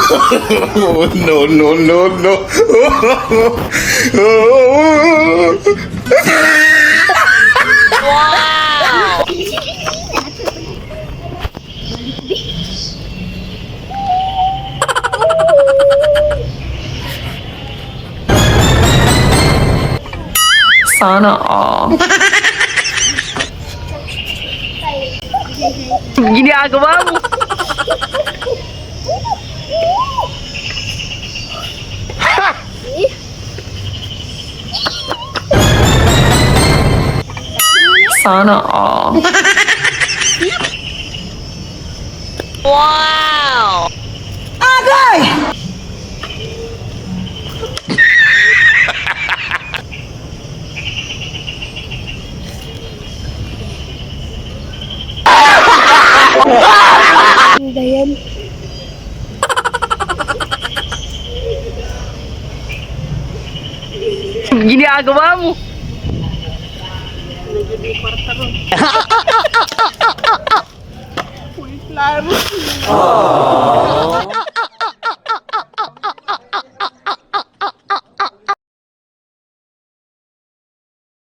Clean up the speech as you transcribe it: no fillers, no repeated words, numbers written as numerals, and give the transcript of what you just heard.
No, no, no, no. Sana all. Ginagawa mo. Sana all. Wow! Ano ba yan? Ginagawa mo. Uy, klaro.